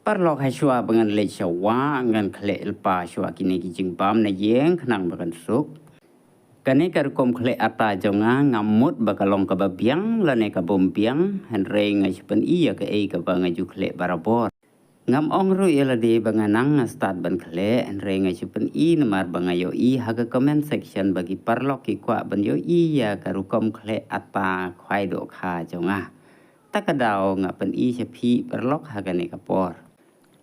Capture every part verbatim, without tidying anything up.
Paralok, ha shuwa ba ngan leit sha wah ngan khleh lypa shuwa kine ki jingbam na ïing khnang ba kan suk. Kane ka rukom khleh atta jong nga ngam mut ba ka long kaba biang lane ka bym biang, hynrei nga shu pyni ïa kaei kaba nga ju khleh barabor. Ngam ong ruh ïa lade ba nga nang nga stad ban khleh, hynrei nga shu pyni namar ba nga ïohi ha ka comment section ba ki paralok ki kwah ban ïohi ïa ka rukom khleh atta khwai dohkha jong nga. Ta ka daw nga pyni sha phi paralok ha kane ka por.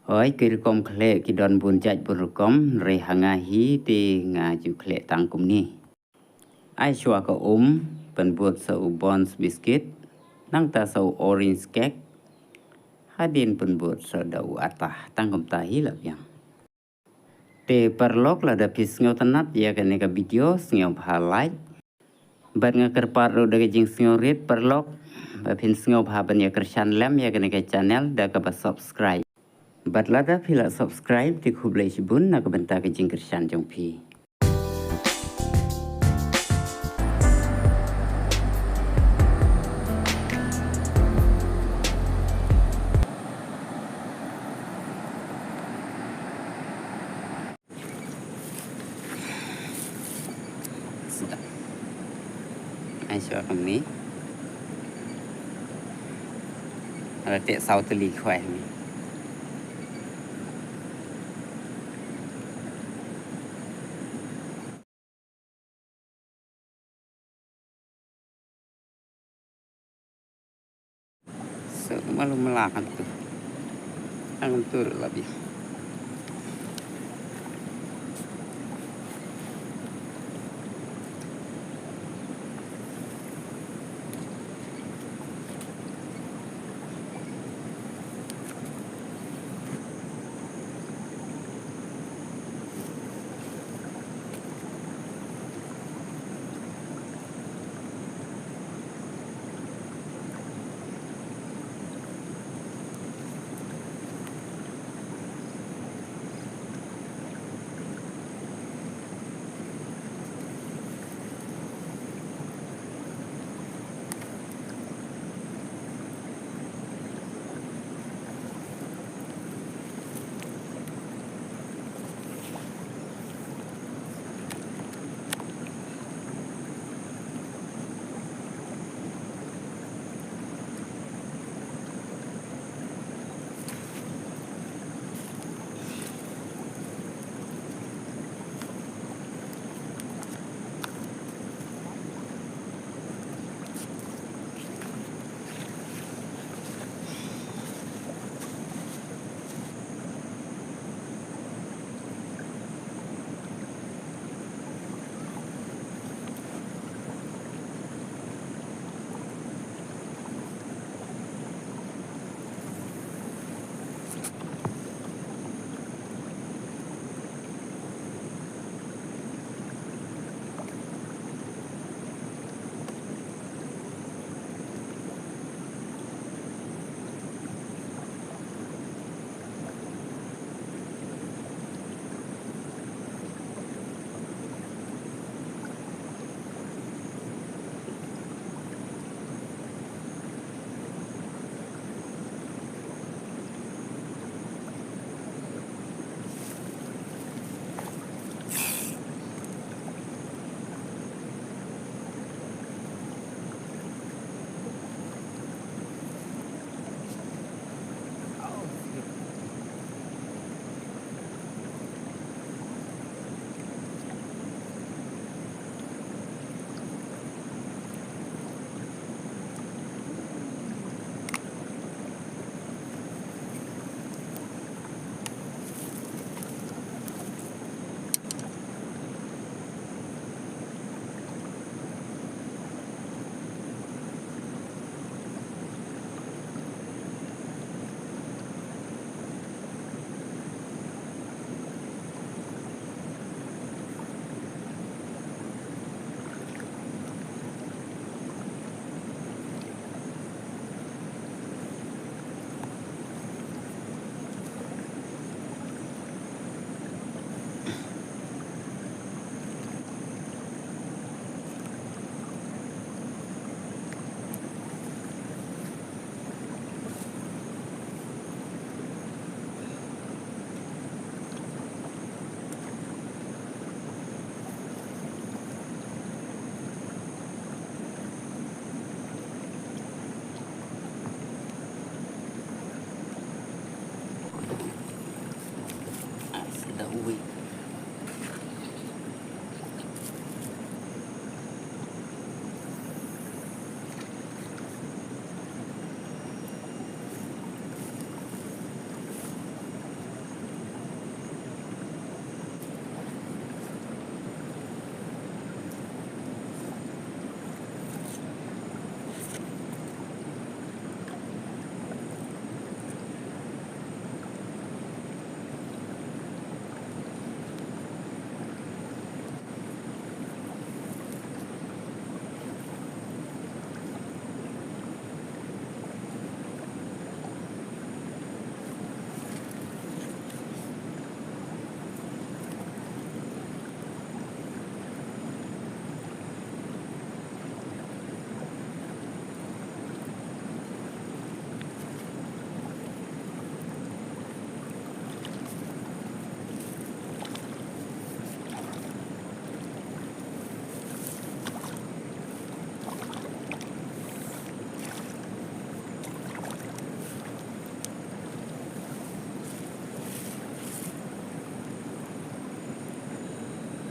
Hooid, ki rukom khleh ki don bun jait bun rukom, hynrei ha nga hi te nga ju khleh tang kumne. Ai shuwa ka um, pynbud sa u buns biscuit, nangta sa u orange cake, hadien pynbud sa da u atta, tang kumta hi la biang. Te paralok, lada phi sngewtynnat ïa kane ka video, sngewbha like. Bad nga kyrpad ruh da ka jingsngewrit paralok ba phin sngewbha ban ïa kyrshan lem ïa kane ka channel da kaba subscribe. Bad lada phi la subscribe te khublei shibun na ka bynta ka jingkyrshan jong phi. Sedap. Ai shuwa kumne. Ada tek saw tylli khwai ni. So, malu melakan tu. Ang tu lebih.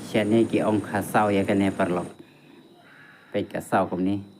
Shane ki ong kha saw ïa kane paralok. Peit ka saw kumne.